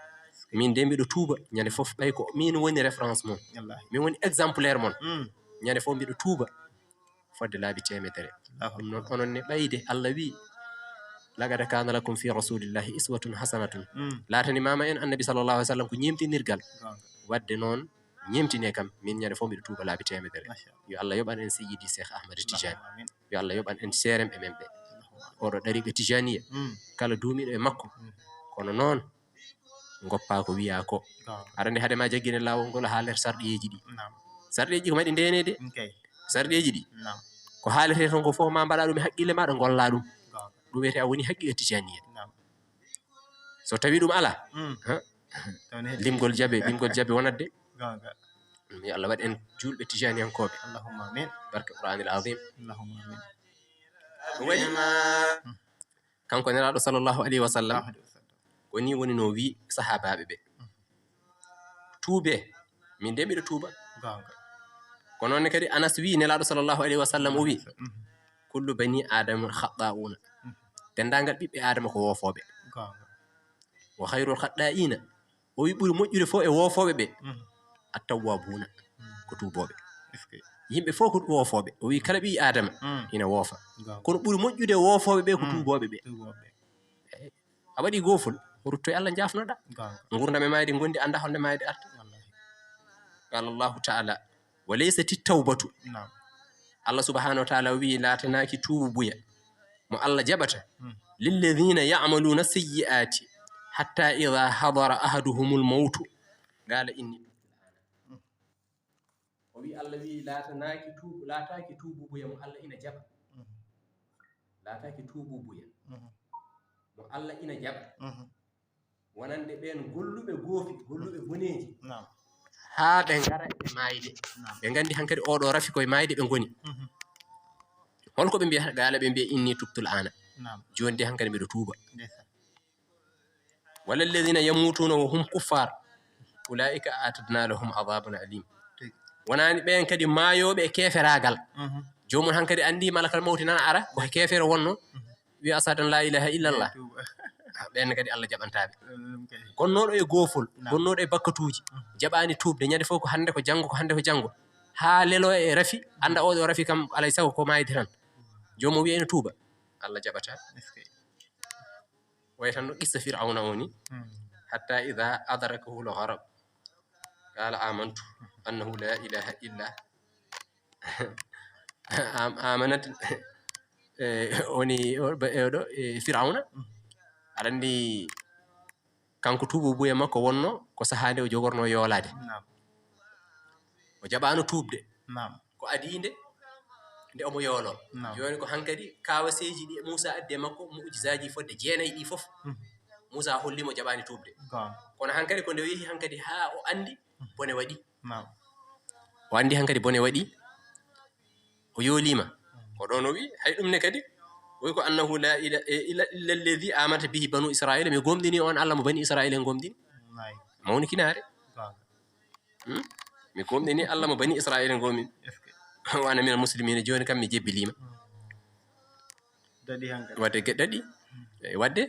Min de mbiɗo tuuba ñande fof, ɓay ko min woni référence mon. Wallahi. Min woni exemplaire mon. Mm. Ñande fof mbiɗo tuuba fodde laabi teemedere. Allahu Ɗum noon, akbar. Onon ne ɓayde, Allah wi, "Laqad kana lakum fi rasulillahi iswatun hasanatun." Mm. Laatani mama en Annabi sallallahu alaihi wasallam ko ñeemtinirgal. Gonga. Wadde noon, ñeemtine kam, min ñande fof mbiɗo tuuba laabi teemedere. Masha Allah. Yo Allah yoɓan en Seydi Cheikh Ahmad Tidiane. Allahumma amin. Yo Allah yoɓan en seeremɓe men ɓe. Allahumma amin. Oɗo ɗariiqa Tijaaniya, mm, kala duumiiɗo e makko. Mm. Kono noon, ngoppa ko wiya ko. Gonga. Aɗa anndi hade ma jaggine laawol ngol, a haaler sarɗiyeeji ɗi. Naam. Sarɗiyeeji ko maɗi ndeenede. Mm, kay. Sarɗiyeeji ɗi. Naam. Ko haalete toon ko fof ma mbaɗa ɗum e haqqille maɗa, ngolla ɗum. Gonga. Ɗum wiyete a woni haqiiqa Tijaaniya. Naam. So tawi ɗum ala, mm, ha? Taw ne heddii. Limgol jabe, limgol jabe wonat de. Gonga. Yo Allah waɗ en juulɓe Tijaaniyankooɓe. Allahumma amin. Barke Qur'aanil Azim. Allahumma amin. Ɗum waɗi, mm, kanko Nelaaɗo sallallahu alayhi wa sallam, sallallahu alayhi wa sallam, ko ni woni no wi sahaabaaɓe ɓe. Mm. Tuube, min de mbiɗo tuuba. Gonga. Ko noon ne kadi Anas wi Nelaaɗo sallallahu alayhi wa sallam, o wi, mhm, "Kullu bani Aadama khatta'una." Mhm. Denndaangal ɓiɓɓe Aadama ko woofooɓe. Gonga. "Wa khayrul khatta'ina." O wi ɓuri moƴƴude fof e woofooɓe ɓe, mhm, at-tawwabuna, mhm, ko tuubooɓe. Est-ce que? Yimɓe fof ko woofooɓe. O wi kala ɓii Aadama, mhm, ina woofa. Gonga. Kono ɓuri moƴƴude e woofooɓe ɓe ko, mhm, tuubooɓe ɓe. Tuubooɓe. A waɗi goofol, rutto e Allah, njaafnoɗa. Gonga. Ngurdam e maayde ngondi, annda holnde maayde arta. Wallahi. Qala Allahu ta'ala, "Wa laysati tawbatu." Naam. Allah subhanahu wa ta'ala wi, laatanaaki tuubu buya mo Allah jaɓata. Hmm. "Lilladhina ya'maluna sayyi'ati hatta idha hadara ahaduhumul mawtu qala inni tubtu al'ana." Hmm. O wi, Allah wi, laatanaaki tuubu, laataaki tuubu buya mo Allah ina jaɓa. Mhm. Laataaki tuubu buya, mhm, mo Allah ina jaɓa. Mhm. Wonande ɓeen golluɓe goofi, golluɓe boneeji. Naam. Haa ɓe ngara e maayde. Naam. Ɓe nganndi hankadi oɗo rafi koye maayde ɓe ngoni. Mhm. Holko ɓe mbiyata? Qala ɓe mbiya, "Inni tubtu al'ana." Naam. Jooni de hankadi mbiɗo tuuba. Ndeysaan. "Wala alladhina yamutuna wa hum kuffar, ulaika a'tadna lahum adhaban alim." Tigi. Wonaani ɓeen kadi maayooɓe e keeferaagal. Mhm. Joomum hankadi anndi malakal mawti nana ara, ko he keefeero wonno. Mhm. Wiya, "Ashhadu an la ilaha illallah." Tuuba. Ah, ɓeen kadi Allah jaɓantaa ɓe. Mm, kay. Gonnooɗo e goofol, naam, gonnooɗo e bakkatuuji, mhm, jaɓaani tuubde, ñande fof ko hannde ko janngo, ko hannde ko janngo. Haa lelo e rafi, annda oɗo rafi kam, alay sago ko maayde tan. Joomum wiya ene tuuba. Allah jaɓataa. Est-ce que? Way tan no qissa Fir'awna o ni. Hmm. "Hatta idha adrakahu al-gharaq, qala amantu annahu la ilaha illa am-, amanat." Eh, o ni, o, ba-, e oɗo, e Fir'awna. Hmm. Aɗa anndi kanko tuubu buya makko wonno ko sahaa nde o jogorno yoolaade. Naam. O jaɓaano tuubde. Naam. Ko adii nde, nde omo yoolo. Naam. Jooni ko hankadi kaawaseeji ɗi Muusa addi e makko, mu'jizaaji fodde jeenayi ɗi fof. Mhm. Muusa holli mo jaɓaani tuubde. Goonga. Kono hankadi ko nde o yehi hankadi haa o anndi, mhm, bone waɗi. Naam. O anndi hankadi bone waɗi, o yooliima. Mhm. Ko ɗoon o wi, hay ɗum ne kadi, o wi ko annahu la ila-, e ila-, illa alladhi amanat bihi banu Israila, mi gomɗini on Allah mo bani Israila en gomɗini. Nayi. Mawni kinaare. Goonga. Hmm? Mi gomɗini Allah mo bani Israila ngomi. Est-ce que? Wa ana minal muslimina, jooni kam mi jebbiliima. Hmm. Daɗi hankadi. Wadde ge-, daɗi. Hmm. Eyi, wadde,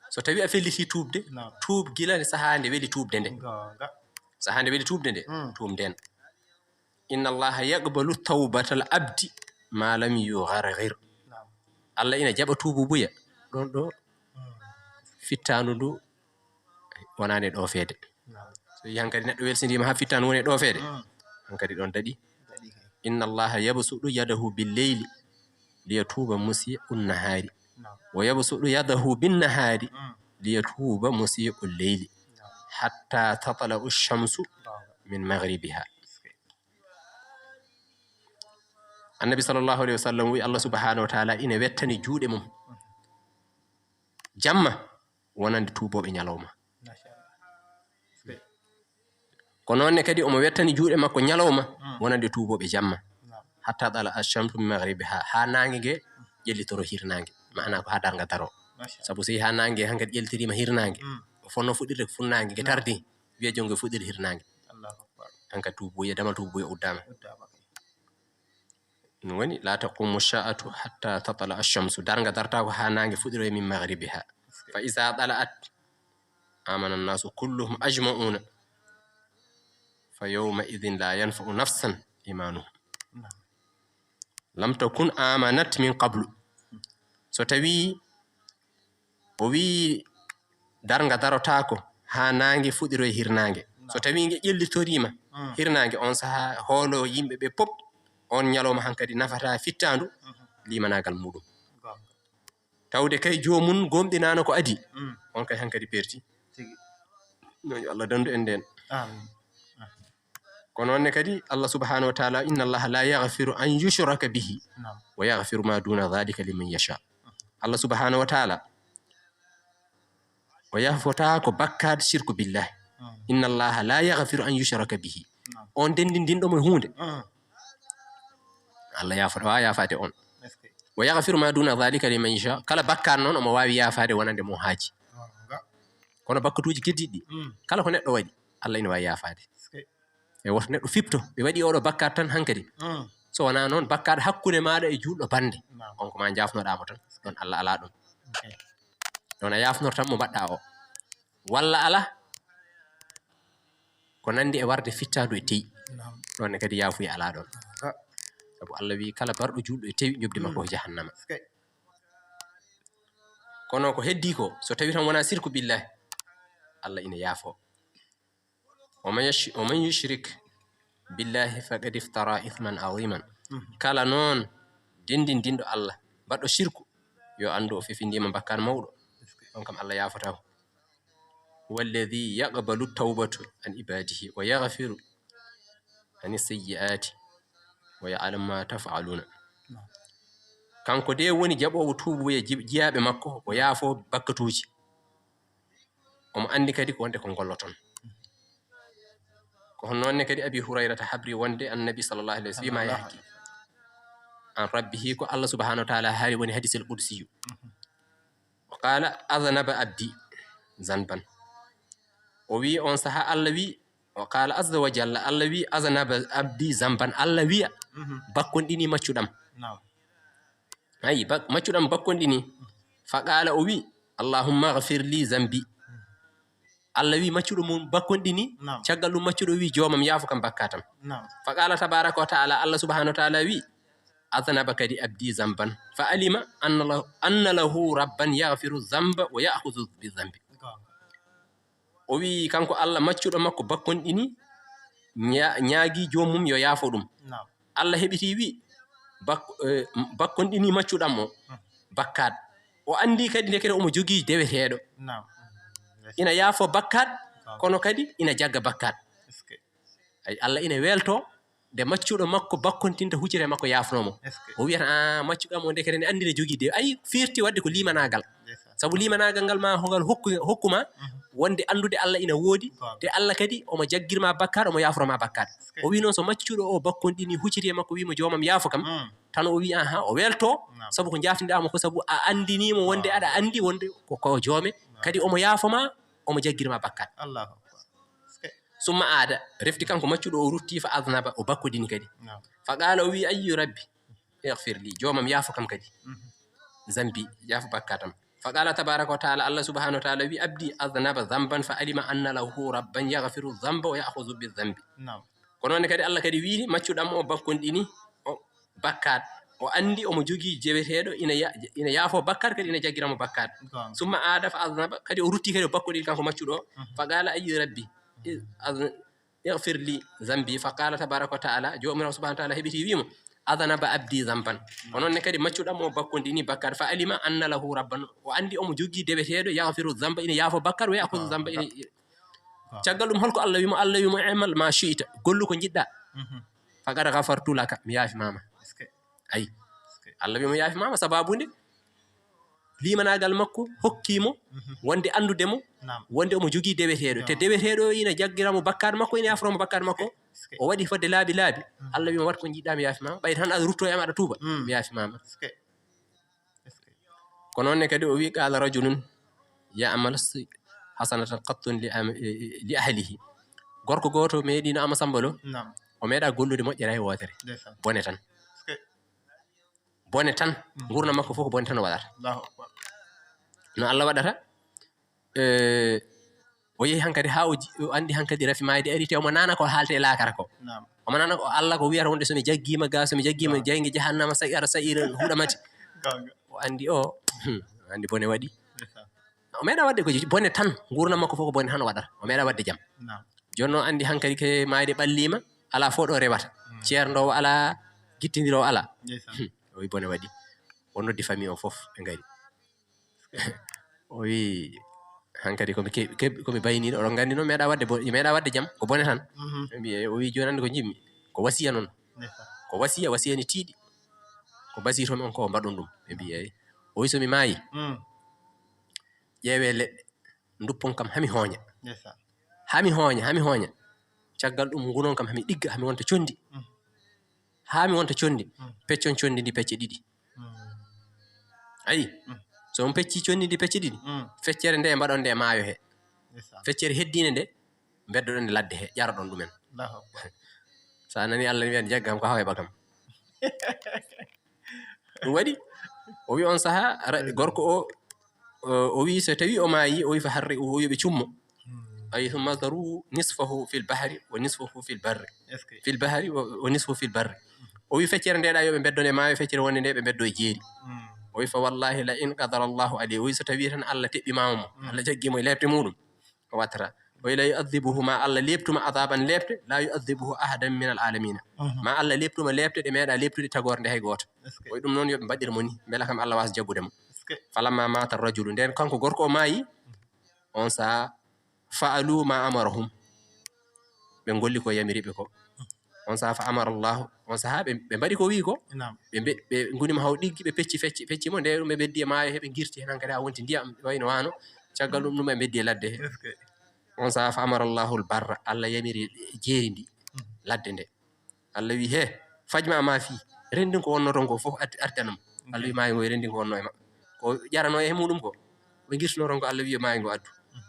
so tawi a felliti tuubde, naam, tuub gila sahaa nde weli tuubde nde. Goonga. Sahaa nde weli tuubde nde, hmm, tuub nden. Inna Allaha yaqbalu tawbatal abdi ma lam yugharghir. Naam. Allah ina jaɓa tuubu buya. Ɗon ɗo, hmm, fittaandu ndu wonaani e ɗoofeede. Naam. So yi hankadi neɗɗo welsindiima haa fittaandu woni e ɗoofeede, hmm, hankadi ɗon daɗi. Daɗi kay. Inna Allaha yabsutu yadahu bil layli liyatuba musii'un nahaari. Naam. Wa yabsutu yadahu bin nahaari, hmm, liyatuba musii'ul layli. Naam. Hatta tatla'u shamsu, naam, min maghribiha. Annabi sallallahu alayhi wa sallam wi, Allah subhanahu wa ta'ala ina wettani juuɗe mum jamma wonande tuubooɓe ñalawma. Masha Allah. Ko noon ne kadi omo wettani juuɗe makko ñalawma, mm, wonande tuubooɓe jamma. Naam. Hatta tala ash-shamsu min maghribiha, haa naange nge ƴellitoro hirnaange. Maanaa ko haa darnga daro. Masha Allah. Sabu so yehii haa naange nge hankadi ƴellitiriima hirnaange, mm, o fotnoo fuɗɗirde ko funnaange, nge, naam, tardi, wiya jooni nge fuɗɗiri hirnaange. Allahu akbar. Hankadi tuubuye, damal tuubuye uddaama. Uddaama kay. Ɗum woni, "La taqumu saa'atu hatta tatla ash-shamsu." Darnga dartaako haa naange fuɗɗiroya min maghribiha. Fa iza tala'at amana annasu kulluhum ajma'una. Fa yawma idhin la yanfa'u nafsan imanuhum. Lam takun amanat min qablu. So tawi o wi darnga darotaako haa naange fuɗiroy hirnaange. So tawi nge ƴellitoriima hirnaange, on sahaa hoolo yimɓe ɓe pop, on ñalawma hankadi nafata fittaandu limanaagal muɗum. Tawde kay joomum gomɗinaano ko adii, on kay hankadi perti. No yo Allah dandu en ndeen. Amin. Kono noon ne kadi, Allah subhanahu wa taala, inna allaha la yaghfiru an yushraka bihi wa yaghfiru ma duna dhalika liman yasha. Allah subhanahu wa taala, o yafotaa ko bakkaat shirku billahi. Inna allaha la yaghfiru an yushraka bihi. On denndindinɗo mo e huunde, Allah yaafata, waawa yaafaade on. Wa yaghfiru ma duna dhalika liman yasha. Kala bakkaat noon omo waawi yaafaade wonande mo haaji. Kono bakkatuuji keddiiɗi ɗi, kala ko neɗɗo waɗi, Allah ina waawi yaafaade. E woto neɗɗo fipto, ɓe waɗi oɗo bakkaat tan hankadi. So wonaa noon, bakkaat hakkunde maaɗa e juulɗo bannde, on ko ma njaafnoɗaa mo tan, ɗon Allah alaa ɗum. Ɗon a yaafnortan mo mbaɗɗaa o. Walla alaa, ko nanndi e warde fittaandu e teyi. Ɗon ne kadi yaafuya alaa ɗon. Sabu Allah wi kala barɗo juulɗo e tewi, njoɓdi makko ko jahannama. Kono ko heddii ko, so tawi tan wonaa sirku billahi, Allah ina yaafo. Wa man yash-, wa man yushrik billahi faqad iftara ithman aziman. Kala noon denndindinɗo Allah, mbaɗɗo shirku, yo anndu o fefindiima bakkaat mawɗo. On kam Allah yaafataa mo. Huwa alladhi yaqbalu tawbata an ibadihi wa yaghfiru an sayyi'ati wa ya'lamu ma taf'aluna. Kanko de woni jaɓoowo tuubuye ji-, jiyaaɓe makko, o yaafo bakkatuuji. Omo anndi kadi ko wonde ko ngolloton. Ko hono noon ne kadi Abi Hurayrata habri wonde Annabi sallallahu alayhi wa sallam wiima e haqqi an rabbihi, ko Allah subhanahu wa taala haali, woni hadisel qudsiyu. O qaala, "Adhnaba abdi zanban." O wi on saha Allah wi, o qaala azza wa jalla, Allah wi, "Adhnaba abdi zanban." Allah wiya, "Bakkonɗini maccuɗam." Ayi, bak-, maccuɗam bakkonɗini. Fa qaala, o wi, "Allahumma ghfir li zanbi." Allah wi maccuɗo mum bakkonɗini. Caggal ɗum maccuɗo wi, "Joomam, yaafo kam bakkatam." Fa qaala tabaraka wa taala, Allah subhanahu wa taala wi, "Adhnaba kadi abdi zanban." Fa alima anna la-, anna lahu rabban yaghfiru zanba wa ya'khudhu bi zanbi. O wi kanko Allah maccuɗo makko bakkonɗini, ña-, ñaagi joomum yo yaafo ɗum. Allah heɓiti wi, bak-, eh, bakkonɗini maccuɗam o bakkaat. O anndi kadi ndekete omo jogii deweteeɗo. Ina yaafo bakkaat, kono kadi ina jagga bakkaat. Ay, Allah ina welto nde maccuɗo makko bakkontinta huccite makko yaafnoo mo. O wiyata, "Ah, maccuɗo am o ndekete ne anndi ne jogii de." Ay, firti waɗde ko limanaagal. Sabu limanaagal ngal ma hongal hokku, hokku ma wonde anndude Allah ina woodi, te Allah kadi omo jaggirma bakkaat, omo yaafroma bakkaat. O wi noon so maccuɗo o bakkonɗini hucciti e makko, wi mo, "Joomam, yaafo kam." Tan o wi, aha, o welto, sabu ko jaafniɗaa mo ko, sabu a anndinii mo wonde aɗa anndi wonde ko, ko joome, kadi omo yaafoma, omo jaggirma bakkaat. Summa aada, refti kanko maccuɗo o rutti, fa adnaba, o bakkodini kadi. Fa qaala, o wi, "Ayyu rabbi, ighfir li, joomam, yaafo kam kadi. Zambi, yaafo bakkatam." Fa qaala tabaraka wa taala, Allah subhanahu wa taala wi, "Abdi adnaba zamban fa alima anna lahu rabban yaghfiru zamba wa ya'khudhu bi zambi." Ko noon kadi Allah kadi wi, maccuɗam o bakkonɗini o bakkaat. O anndi omo jogii jeweteeɗo ina ya-, ina yaafo bakkaat, kadi ina jaggira mo bakkaat. Summa aada fa adnaba, kadi o rutti kadi o bakkodini kanko maccuɗo o. Fa qaala, "Ayyu rabbi, iz-, az-, ighfir li zambi." Fa qaala tabaraka wa taala, Joomiraaɗo subhanahu wa taala heɓiti wi mo, "Adnaba abdi zamban." O noon ne kadi maccuɗam o bakkonɗini bakkaat. Fa alima anna lahu rabban. O anndi omo jogii deweteeɗo, yaghfiru zamba, ina yaafo bakkaat, wa ya'khudhu zamba, ina. Caggal ɗum holko Allah wi mo? Allah wi mo, "I'mal ma shi'ta, gollu ko njiɗɗa. Faqad ghafartu laka, mi yaafi mama." Ay. Allah wi mo, "Yaafi mama." Sababu nde limanaagal makko hokki mo wonde anndude mo, wonde omo jogii deweteeɗo. Te deweteeɗo o ina jaggira mo bakkaat makko, ina yaaforo mo bakkaat makko. O waɗi fodde laabi laabi. Allah wi mo, "Waɗ ko njiɗɗa, mi yaafi mama." Ɓay tan aɗa rutto e am, aɗa tuuba, mi yaafi mama. Ko noon ne kadi o wi, "Qaala rajulun ya'mal hasanatan qattun li am-, li ahlihi." Gorko gooto meeɗino Ama Samba Lo, o meeɗa gollude moƴƴere hay wootere. Bone tan. Bone tan. Ngurnam makko fof ko bone tan o waɗata. No Allah waɗata? Eh, o yehi hankadi haa o ji- o anndi hankadi rafi maayde ari, te omo nana ko haalte e laakara ko. Naam. Omo nana ko Allah ko wiyata wonde so mi jaggiima ga, so mi jaggiima jayge jahannama, sa'ira, sa'ira, huɗa mati. Gonga. O anndi o, hmm, o anndi bone waɗi. Ndeysaan. O meeɗa waɗde ko bone tan, nguurndam makko fof ko bone tan o waɗata. O meeɗa waɗde jam. Naam. Jooni noon anndi hankadi ke maayde ɓalliima, alaa fof ɗo rewata. Hmm. Ceerndowo alaa, gittindiroowo alaa. Ndeysaan. Hmm. O wi bone waɗi. O noddi famille o fof, ɓe ngari. O wi hankadi komi ke- ke- komi bayniiɗo, oɗon nganndi noon meeɗa waɗde bo- meeɗa waɗde jam, ko bone tan. Mhm. Ɓe mbi, o wi jooni anndi ko njimmi, ko wasiya noon. Ndeysaan. Ko wasiya, wasiya ne tiiɗi. Ko basiytomi on ko mbaɗon ɗum. Ɓe mbi, eyi. O wi so mi maayi, mm, ƴeewee leɗɗe, nduppon kam hami hooña. Ndeysaan. Hami hooña, hami hooña. Caggal ɗum ngunon kam hami ɗigga, hami wonta conndi. Mm. Haa mi wonta conndi. Mm. Peccon conndi ndi pecce ɗiɗi. Mm. Ayi? Mm. So on pecci conndi ndi pecce ɗiɗi, mm, feccere nde mbaɗon nde maayo he. Ndeysaan. Feccere heddiinde nde, mbeddoɗon nde ladde he, ƴaroɗon ɗumen. Allahu Akbar. So a nani Allah ne wiya, "Jaggam ko hawa e ɓakam." Ɗum waɗi, o wi on saha, ra- gorko o, o, o wi so tawi o maayi, o wi fa harri, o wi ɓe cummo. Hmm. Ayi, thumma dharu nisfahu fil bahri wa nisfahu fil barri. Est-ce que? Fil bahri wa, wa nisfahu fil barri. O wi feccere nde ɗa yo ɓe mbeddo nde maayo, feccere wonde nde ɓe mbeddo e jeeri. Hmm. O wi fa wallahi la in qadara Allahu alayhi. O wi so tawi tan Allah teɓɓimaama mo, hmm, Allah jaggi mo e leeɓte muɗum. O wattata. O wi la yu'adhibuhu, ma Allah leeɓtuma adhaban leeɓte, la yu'adhibuhu ahadan min al alamina. Mhm. Ma Allah leeɓtuma leeɓte ɗe meeɗa leeɓtude tagorde hay gooto. Est-ce que? O wi ɗum noon yo ɓe mbaɗir mo ni, mbela kam Allah waasa jaggude mo. Est-ce que? Falamma mata rajulu, nden kanko gorko o maayi, on saha fa'alu ma amarahum. Ɓe ngolli ko yamiriɓe ko. On saha fa amara Allahu, on saha ɓe, ɓe mbaɗi ko wi ko. Naam. Ɓe mbe-, ɓe nguni mo haw ɗiggi, ɓe pecci fecci, pecci mo, nde ɗum ɓe ɓeddi e maayo he, ɓe ngirti hen hankadi haa wonti ndiyam, wayno wano. Caggal ɗum, ɗum ɓe mbeddi e ladde he. Est-ce que? On saha fa amara Allahu al-barra, Allah yamiri jeeri ndi, mhm, ladde nde. Allah wi, "He, fajma ma fi, renndin ko wonno ton ko fof, arti-, artanam." Allah wi, "Maayo ngo, renndin ko wonno e ma, ko ƴarano e muɗum ko, ɓe ngirtuno ton ko." Allah wi, "Maayo ngo addu." Mhm.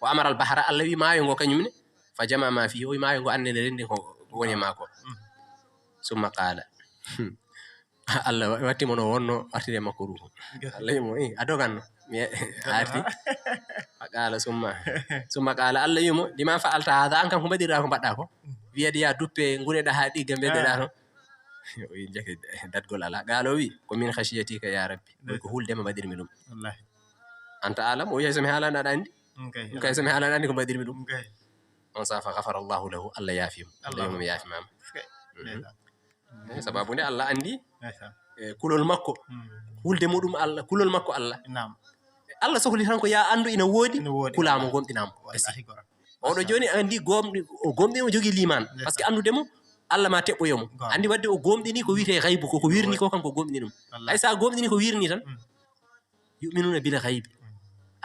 Wa amara al bahra, Allah wi maayo ngo kañum ne, fa jama ma fi, o wi maayo ngo annene renndi ko, ko woni e maako. Mm. Summa qala. Allah wa-, watti mo no wonno artiri e makko ruhu. Gasa. Allah wi mo, "Eh, a doganno." Mi a arti. Fa qala summa. Summa qala, Allah wi mo, "Lima fa'alta hadha?" An kam ko mbaɗirɗa ko mbaɗɗa ko? Mm. Wiyade ya duppe, nguneɗa haa ɗigga, mbeddeɗa, ah, toon. O wi, "Jake, dadgol alaa." Qala o wi, "Ko min khashiyatika ya Rabbi." Ko hulde ma mbaɗirmi ɗum. Wallahi. Anta alam, o wi, "Hay so mi haalano aɗa anndi." Mm, kay. Ɗum kay so mi haalano aɗa anndi ko mbaɗirmi ɗum. Mm, kay. On saha fa ghafara Allahu lahu, Allah yaafi mo. Allah. Allah yaafi mo, yaafi mama. Kay. Mhm. Ndeysaan. Eh, sababu nde Allah anndi, ndeysaan, eh, kulol makko. Mm. Hulde muɗum Allah, kulol makko Allah. Naam. Allah sohli tan ko ya anndu ina woodi, ina woodi, kula mo, wallahi, gomɗina mo. Wallahi, gasi. Oɗo jooni anndi gomɗi-, o gomɗi, o jogii liman. Ndeysaan. Parce que anndude mo, Allah ma teɓɓoyo mo. Gomɗi. Anndi wadde o gomɗini ko wiyetee gaybu ko, ko wirni ko, kanko gomɗini ɗum. Wallahi. Hay sa gomɗini ko wirni tan. Mm. Yu'minuna bil ghaybi. Mm.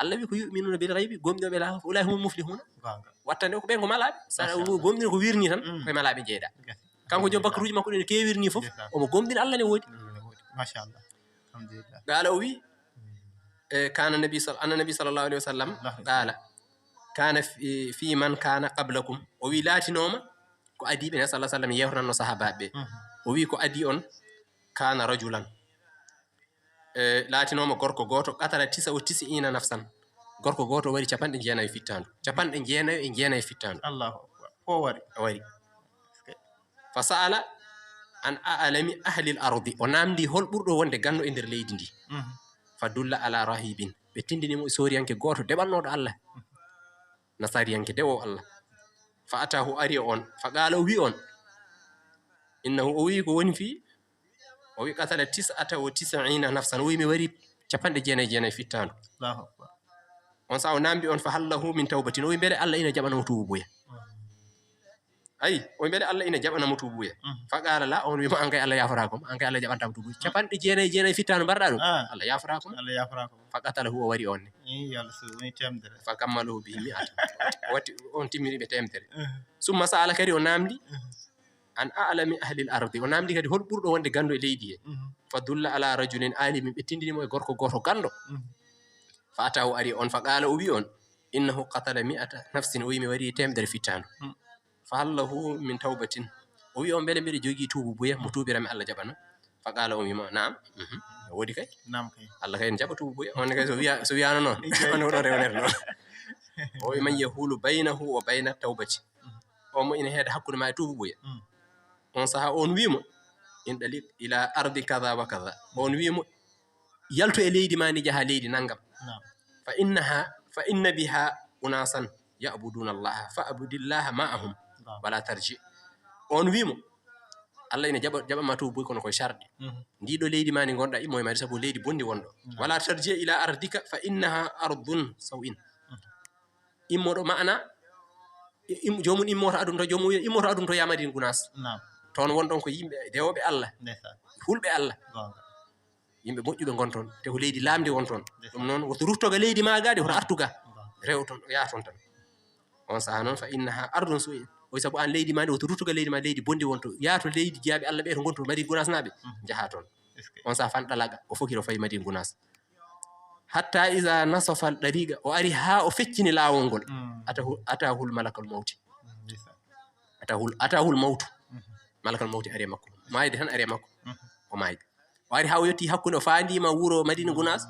Allah wi ko yu'minuna bil ghaybi, gomɗinɓe la, ulai humul muflihuna. Gonga. Wattande ko ɓen ko malaaɓe. Sa gomɗini ko wirni tan, mm, koye malaaɓe jeeɗa. Gasi. Kanko joom bakkaruuji makko ɗin no keewirni fof, ndeysaan, omo gomɗina Allah ne woodi. Allah ne woodi. Machallah. Alhamdulillah. Qala o wi, mm, eh, kana nabi sal-, anna nabi sallallahu alayhi wa sallam, Allah, qala, kana fi, fi man kana qablakum. O wi laatinooma ko adii ɓe, sallallahu alayhi wa sallam yeewtananno sahaabaaɓe ɓe. Mhm. O wi ko adii on, kana rajulan. Eh, laatinooma gorko gooto, qatala tisa wa tisiina nafsan. Gorko gooto wari capanɗe jeenayo fittaandu. Capanɗe jeenayo e jeenayo fittaandu. Allahu akbar. Ko wari? O wari. Fa sa'ala an a'lami ahlil ardi. O naamndi hol ɓurɗo wonde ganndo e nder leydi ndi. Mhm. Fa dulla ala rahibin. Ɓe tindini mo e sooriyanke gooto deɓannooɗo Allah. Mhm. Nasariyanke dewo Allah. Fa atahu, ari on. Fa qala, o wi on. Innahu, o wi ko woni fii, o wi qatala tis'ata wa tis'ina nafsan. O wi mi wari capanɗe jeenayo e jeenayo fittaandu. Allahu akbar. On sa o naamndi on, fa hal lahu min tawbatin. O wi mbele Allah ina jaɓana mo tuubuya. Ayi, o wi mbele Allah ina jaɓana mo tuubuya. Mhm. Fa qala la, on wi mo an kay Allah yaafata ko, an kay Allah jaɓanta mo tuubuya. Capanɗe jeenayo e jeenayo fittaandu mbarɗa ɗum. Ah. Allah yaafata ko. Allah yaafata ko. Fa qatalahu, o wari on ne. Eh, yo Allah so woni teemedere. Fa kammalahu bihi mi'atan. O watti on timmini ɓe teemedere. Mhm. Summa sa'ala, kadi o naamndi. Mhm. An a'lami ahlil ardi. O naamndi kadi hol ɓurɗo wonde ganndo e leydi he. Mhm. Fa dulla ala rajulin alimin. Ɓe tindini mo e gorko gooto ganndo. Mhm. Fa atahu, ari on, fa qala, o wi on, innahu qatala mi'ata nafsin. O wi mi wari teemedere fittaandu. Mhm. Fa hal lahu min tawbatin. O wi on, mbele mbeɗa jogii tuububuya mo tuubirami Allah jaɓana? Fa qala, o wi mo, naam. Mhm. Woodi kay. Naam kay. Allah kay en jaɓa tuubu buya. On kay so wiya so wiyano noon. On woɗo rewnere noon. O wi man yahulu baynahu wa bayna tawbati. On mo ina heeda hakkunde ma e tuubu buya. On saha on wimo in dalik ila ardi kaza wa kaza. On wimo yaltu e leydi ma ndi jaha leydi nangam. Fa innaha fa inna biha unasan ya'buduna Allah fa abudillaha ma'ahum wala tarji. On wimo Allah ina jaɓa jaɓama tuubu buya kono koye sharɗi. Ndiɗo leydi ma ndi gonɗa immo e mayde sabu leydi bondi wonɗo. Wala tarji ila ardika fa innaha ardun sawin. Immoɗo maana im, jomum immoto adun to jomum yo immoto adun to yamadin gunas. Naam. Toon wonɗon ko yimɓe dewoɓe Allah. Ndeysaan. Hulɓe Allah. Goonga. Yimɓe moƴƴuɓe ngon toon te ko leydi laamdi won toon. Ɗum noon woto ruttoga leydi ma ga de hoto artuga. Rew toon yaa toon tan. On saha noon fa innaha ardun su'in. Oy sabu an leydi ma ndi woto ruttoga leydi ma leydi bondi won to yaa to leydi jeyaɓe Allah ɓe to gonto mari gunas naɓe. Jaha toon. On saha fan ɗalaga o foki to fayi madin gunas. Hatta iza nasafa al dariqa o ari ha o feccini lawol ngol. Atahu atahul malakal mawti. Atahul atahul mawtu. Malakal mawti ari e makko. Mayde tan ari e makko. O mayi. O ari ha o yetti hakkunde o fandima wuro madina gunas.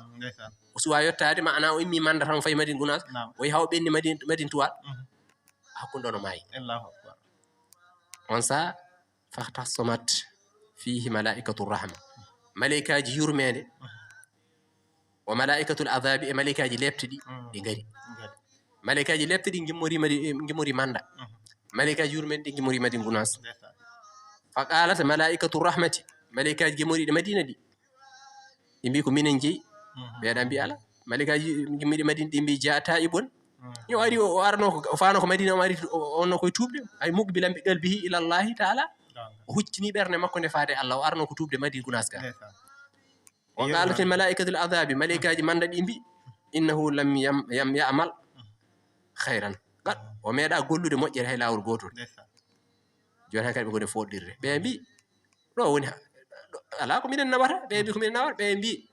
O suwa yettade ma ana o immi manda tan o fayi madina gunas. O yi ha o ɓenni madina madina tuwal. Hakkunde on o mayi. On sa fahtasomat fihi malaikatu rahma. Malaikaji yurmede wa malaikatul azabi e malaikaji lepte ɗi ɗi ngari. Malaikaji lepte ɗi gimmori madi gimmori manda. Malaikaji yurmede ɗi gimmori madi gunas. Fa qalat malaikatu rahmati malaikaji gimmori ɗi madina ɗi. Ɗi mbi ko minen jeyi. Ɓeeɗa mbi ala malaikaji gimmiɗi madina ɗi mbi jaa taibun. Yo ari o arno o fano ko madina o ari onno koye tuubde ay muqbilan bi qalbihi ila allahi taala. O huccini ɓernde makko nde faade Allah o arno ko tuubde madina gunas ga. O qalatil malaikatul azabi malaikaji manda ɗi mbi innahu lam yam yam ya'mal khairan. Gat o meeɗa gollude moƴƴere hay lawol gotol. Joni han kadi ɓe goni foɗɗirde ɓe mbi ɗo woni ala ko minen nawata ɓe mbi ko minen nawata ɓe mbi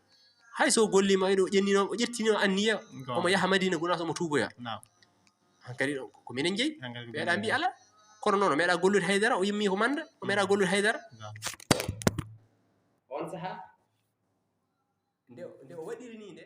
hay so gollima ino ƴennino o ƴettino anniya omo yaha madina gunas omo tuuboya. Hankadi ko minen jeyi. Ɓeeɗa mbi ala kono noon o meeɗa gollude haydara o yimmi ko manda o meeɗa gollude haydara. On saha nde nde o waɗiri ni nde